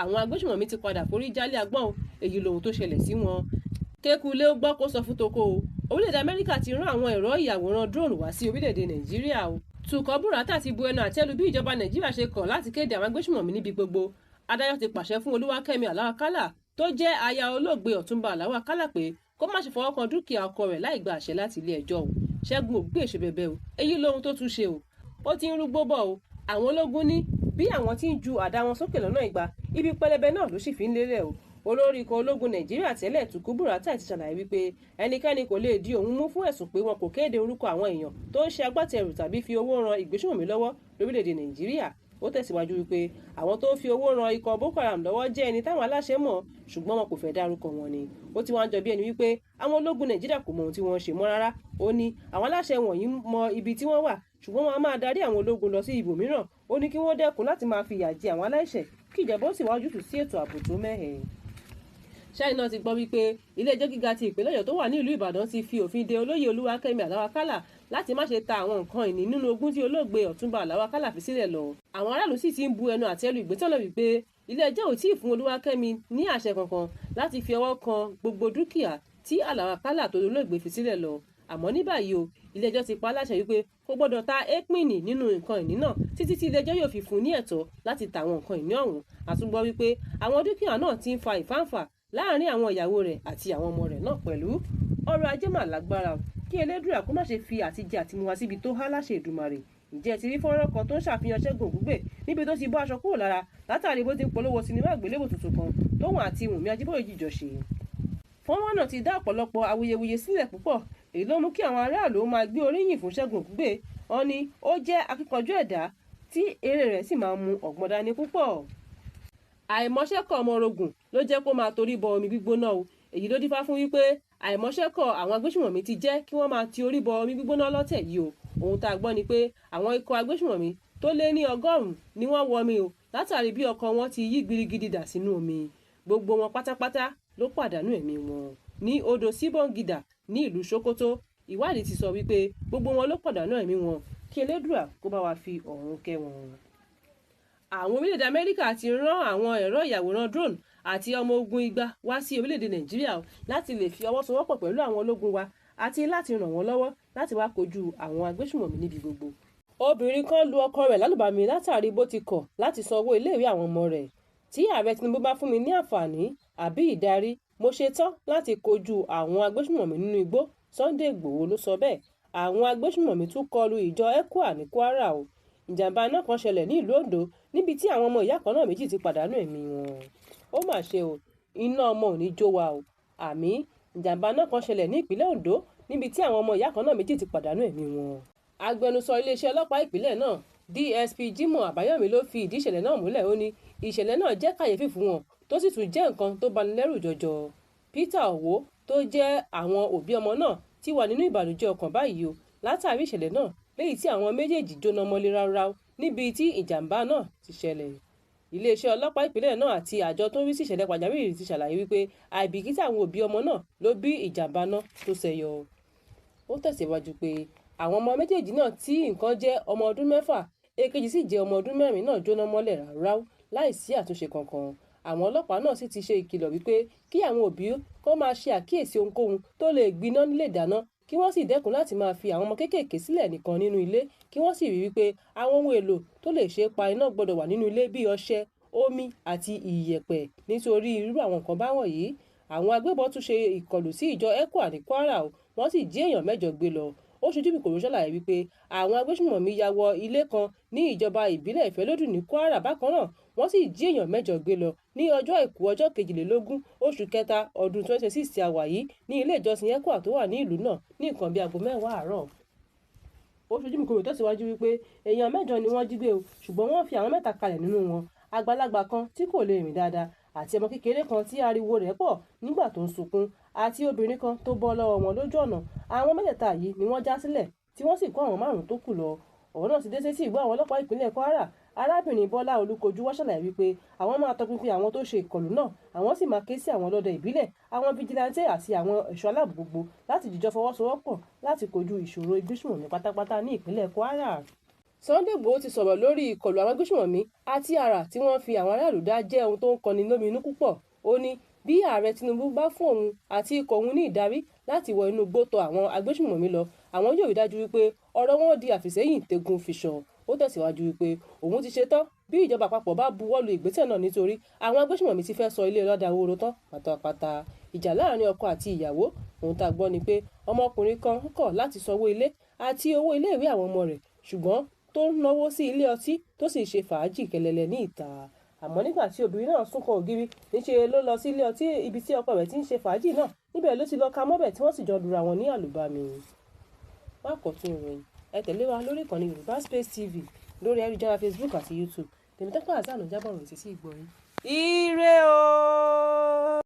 Àwọn agbésùnmọ̀mí ti padà forí jálé agbọ́n o. Èyí lohun tó ṣẹlẹ̀ sí wọn. Kékulé ó gbọ́ kó sọ fún toko o. Orílẹ̀-èdè Amẹ́ríkà ti rán àwọn ẹ̀rọ ìyàwòrán drone wá sí orílẹ̀-èdè Nàìjíríà o. Tukọ̀ Bùràtà ti bu ẹnu àtẹ́lu bí ìjọba Nàìjíríà ṣe kọ̀ láti kéde àwọn agbésùnmọ̀mí níbi gbogbo. Adájọ́ ti pàṣẹ fún Olúwakẹ́mi Àlàó-Àkàlà tó jẹ́ aya olóògbé Ọ̀túnba Àlàó-Àkàlà pé kó má ṣe fọwọ́ kan dúkìá ọkọ rẹ̀ láì gba àṣẹ láti ilé ẹjọ́ o. Ṣẹ́gun Ògúngbè ṣe bẹ̀bẹ̀ o. Èyí lohun tó tún ṣe o. Ó ti ń rúgbó bọ̀ o. Àwọn ológun ní bí àwọn tí ń ju àdá wọn sókè lọ́nà ìgbà, ibi pẹlẹbẹ náà ló sì fi ń lélẹ̀ o. Olórí ikọ̀ ológun Nàìjíríà tẹ́lẹ̀ Tukur Buratai ti ṣàlàyé wípé ẹnikẹ́ni kò lè di òun mú fún ẹ̀sùn pé wọn kò kéde orúkọ àwọn èèyàn tó ń ṣe agbátẹrù tàbí fi owó ran ìgbésùnmọ̀mí lọ́wọ́ lórílẹ̀‐èdè Nàìjíríà. Ó tẹ̀síwájú wípé àwọn tó ń fi owó ran ikọ̀ Boko Haram lọ́wọ́ jẹ́ ẹni táwọn aláṣẹ mọ̀, ṣùgbọ́n wọn kò fẹ́ dárúkọ wọn ni. Ó ti wá ń jọ bí ẹni wípé àwọn ológun Nàìjíríà kò mọ ohun tí wọ́n ń ṣe mọ́ rárá. Ó ní àwọn aláṣẹ wọ̀nyí mọ ibi tí wọ́n wà, ṣùgbọ́n wọn a máa darí àwọn ológun lọ sí ibòmíràn. Ó ní kí wọ́n dẹ́kun láti máa fi ìyà jẹ àwọn aláìṣẹ̀, kí ìjọba ó sì wá ojútùú sí ètò ààbò tó mẹ́hẹ̀. Ṣáì náà ti gbọ́ wípé ilé ẹjọ́ gíga ti ìpínlẹ̀ Ọ̀yọ́ tó wà ní ìlú Ìbàdàn ti fi òfin de olóyè Olúwakẹ́mi Àlàó-Àkàlà láti má ṣe ta àwọn nǹkan ìní nínú ogún tí olóògbé Ọ̀túnba Àlàó-Àkàlà fi sílẹ̀ lọ. Àwọn aráàlú sì ti ń bu ẹnu àtẹ́ lu ìgbésẹ̀ náà wípé ilé ẹjọ́ ò tíì fún Olúwakẹ́mi ní àṣẹ kankan láti fi ọwọ́ kan gbogbo dúkìá tí Àlàó-Àkàlà tó dolóògbé fi sílẹ̀ lọ. Àmọ́ ní báyìí o, ilé ẹjọ́ ti pa á láṣẹ wípé kò gbọ́dọ̀ ta épìnì nínú nǹkan ìní náà títí tí ilé ẹjọ́ yóò fi fún un ní ẹ̀tọ́ láti ta àwọn nǹkan ìní ọ̀hún. A tún gbọ́ wípé àwọn dúkìá náà ti ń fa ìfáǹfà láàárín àwọn ìyàwó rẹ̀ àti àwọn ọmọ rẹ̀ náà pẹ̀lú. Ọrọ̀ ajé mà lágbára o. Kí Elédùà kó má ṣe fi àtijẹ àtimu wá síbi tó há láṣẹ Èdùmàrè. Ǹjẹ́ ẹ ti rí fọ́nrán kan tó ń ṣàfihàn Ṣẹ́gun Ògúngbè níbi tó ti bọ́ aṣọ kúrò lára látàrí bó ti ń polówó sinimá àgbéléwò tuntun kan tóun àti Wùnmí Ajíbóyè jìjọ ṣe. Fọ́nrán náà ti dá ọ̀pọ̀lọpọ̀ awuyewuye sílẹ̀ púpọ̀. Èyí ló mú kí àwọn aráàlú máa gbé oríyìn fún Ṣẹ́gun Ògúngbè. Wọ́n ní ó jẹ́ akíkanjú ẹ̀dá tí eré rẹ̀ sì máa ń mú ọgbọ́n dání púpọ̀. Àìmọṣẹ́kọ̀ ọmọ orogùn ló jẹ́ kó máa torí bọ omi gbígbóná o. Èyí ló dífá fún wípé àìmọṣẹ́kọ̀ àwọn agbésùnmọ̀mí ti jẹ́ kí wọ́n máa ti orí bọ omi gbígbóná lọ́tẹ̀ yìí o. Ohun tá a gbọ́ ni pé àwọn ikọ̀ agbésùnmọ̀mí tó lé ní 100 ni wọ́n wọmi o látàrí bí ọkọ̀ wọn ti yí gbirigidi dà sínú omi. Gbogbo wọn pátápátá ló pàdánù ẹ̀mí wọn ní odò Síbọ̀ngìdà ní ìlú Sokoto. Ìwádìí ti sọ wípé gbogbo wọn ló pàdánù ẹ̀mí wọn. Kí Elédùà kó bá wa fi ọ̀run kẹ́ wọn. Àwọn orílẹ̀-èdè Amẹ́ríkà ti rán àwọn ẹ̀rọ ìyàwòrán drone àti ọmọ ogun 200 wá sí orílẹ̀-èdè Nàìjíríà láti lè fi ọwọ́ sowọ́pọ̀ pẹ̀lú àwọn ológun wa àti láti ràn wọ́n lọ́wọ́ láti wá kojú àwọn agbésùnmọ̀mí níbi gbogbo. Obìnrin kan lu ọkọ rẹ̀ lálùbami látàrí bó ti kọ̀ láti san owó iléèwé àwọn ọmọ rẹ̀. Tí Ààrẹ Tinubu bá fún mi ní àǹfààní àbí ìdarí, mo ṣe tán láti kojú àwọn agbésùnmọ̀mí nínú igbó, Sunday Igboho ló sọ bẹ́ẹ̀. Àwọn agbésùnmọ̀mí tún kọlu ìjọ ECWA ní Kwara o. Ìjàmbá iná kan ṣẹlẹ̀ ní ìlú Ondo níbi tí àwọn ọmọ ìyá kan náà méjì ti pàdánù ẹ̀mí wọn. Ó mà ṣe o, iná ọmọ ò ní jó wa o. Àmì ìjàmbá iná kan ṣẹlẹ̀ ní ìpínlẹ̀ Ondo níbi tí àwọn ọmọ ìyá kan náà méjì ti pàdánù ẹ̀mí wọn. Agbẹnusọ iléeṣẹ́ ọlọ́pàá ìpínlẹ̀ náà DSP Jimoh Abayomi ló fi ìdí ìṣẹ̀lẹ̀ náà múlẹ̀. Ó ní ìṣẹ̀lẹ̀ náà jẹ́ kàyéfì fún wọn tó sì tún jẹ́ nǹkan tó bani lẹ́rù jọjọ. Peter Owo tó jẹ́ àwọn òbí ọmọ náà ti wà nínú ìbànújẹ́ ọkàn báyìí o látàrí ìṣẹ̀lẹ̀ náà léyìí tí àwọn méjèèjì jóná mọ́lé ráúráú níbi tí ìjàmbá náà ti ṣẹlẹ̀. Iléeṣẹ́ ọlọ́pàá ìpínlẹ̀ náà àti àjọ tó ń rí sí ìṣẹ̀lẹ̀ pàjáwìrì ti ṣàlàyé wípé àìbìkítà àwọn òbí ọmọ náà ló bí ìjàmbá náà tó ṣẹyọ. Ó tẹ̀síwájú pé àwọn ọmọ méjèèjì náà tí nǹkan jẹ́ ọmọ ọdún 6, èkejì sì jẹ́ ọmọ ọdún 4 náà jóná mọ́lẹ̀ ráúráú láìsí àtúnṣe kankan. Àwọn ọlọ́pàá náà sì ti ṣe ìkìlọ̀ wípé kí àwọn òbí kó máa ṣe àkíyèsí ohunkóhun tó lè gbiná nílé ìdáná, kí wọ́n sì dẹ́kun láti máa fi àwọn ọmọ kéékèèké sílẹ̀ nìkan nínú ilé, kí wọ́n sì rí wípé àwọn ohun èlò tó lè ṣe pa iná gbọ́dọ̀ wà nínú ilé bíi ọṣẹ, omi àti ìyẹ̀pẹ̀ nítorí irú àwọn nǹkan báwọ̀nyí. Àwọn agbébọn tún ṣe ìkọlù sí ìjọ ECWA ní Kwara o, wọ́n sì jí èèyàn 8 gbé lọ. Ó ṣojú mi kòró ṣàlàyé wípé àwọn agbésùnmọ̀mí ya wọ ilé kan ní ìjọba ìbílẹ̀ Ìfẹ́lódùn ní Kwara bákan náà, wọ́n sì jí èèyàn 8 gbé lọ ní ọjọ́ Àìkú ọjọ́ 22 oṣù kẹta ọdún 2026 tí a wà yìí ní ilé ìjọsìn ECWA tó wà ní ìlú náà ní nǹkan bíi aago 10 àárọ̀. Ó ṣojú mi kòró tẹ̀síwájú wípé èèyàn 8 ni wọ́n jí gbé o, ṣùgbọ́n wọ́n fi àwọn 3 kalẹ̀ nínú wọn, àgbàlagbà kan tí kò lè rìn dáadáa àti ọmọ kékeré kan tí ariwo rẹ̀ pọ̀ nígbà tó ń sunkún àti obìnrin kan tó bọ́ lọ́wọ́ wọn lójú ọ̀nà. Àwọn mẹ́tẹ̀ẹ̀ta yìí ni wọ́n já sílẹ̀ tí wọ́n sì kó àwọn 5 tó kù lọ. Ọ̀rọ̀ náà ti dé sétí ìgbọ́ àwọn ọlọ́pàá ìpínlẹ̀ Kwara. Arábìnrin Bọ́lá Olúkojú wá ṣàlàyé wípé àwọn máa tọpinpin àwọn tó ṣe ìkọlù náà, àwọn sì máa ké sí àwọn ọlọ́dẹ ìbílẹ̀, àwọn fijilantè àti àwọn ẹ̀ṣọ́ aláàbò gbogbo láti jìjọ fọwọ́sowọ́pọ̀ láti kojú ìṣòro ìgbésùnmọ̀mí pátápátá ní ìpínlẹ̀ Kwara. Sunday Igboho ti sọ̀rọ̀ lórí ìkọlù àwọn agbésùnmọ̀mí àti àrà tí wọ́n fi àwọn aráàlú dá jẹ́ ohun tó ń kọni lóminú púpọ̀. Ó ní bí Ààrẹ Tinubu bá fún òun àti ikọ̀ òun ní ìdarí láti wọ inú igbó tọ àwọn agbésùnmọ̀mí lọ, àwọn yóò rí dájú wípé ọ̀rọ̀ wọn di àfìsẹ́yìn tẹ́gùn fiṣọ. Ó tẹ̀síwájú wípé òun ti ṣetán bí ìjọba àpapọ̀ bá buwọ́lu ìgbésẹ̀ náà, nítorí àwọn agbésùnmọ̀mí ti fẹ́ sọ ilé ọlọ́dà wóró tán pátápátá. Ìjà láàrin ọkọ àti ìyàwó. Ohun tá a gbọ́ ni pé ọmọkùnrin kan kọ̀ láti sanwó ilé àti owó iléèwé àwọn ọmọ rẹ̀, ṣùgbọ́n tó ń náwó sí ilé ọtí tó sì ṣe fàájì kẹlẹlẹ ní ìta. Àmọ́ nígbà tí obìnrin náà sunkún ògiri, níṣe ló lọ sí ilé ọtí ibi tí ọkọ rẹ̀ ti ń ṣe fàájì náà. Níbẹ̀ ló ti lọ ka mọ́bẹ̀ tí wọ́n sì jọ lura wọn ní àlùbami. Wá kọ̀tún ìròyìn. Ẹ tẹ̀lé wa lórí ìkànnì Yorùbá Space TV lórí ayélujára Facebook àti YouTube. Tèmítọ́pẹ́ Hasan jábọ̀ ròyìn sí ìgbọ́ yín. Ire o!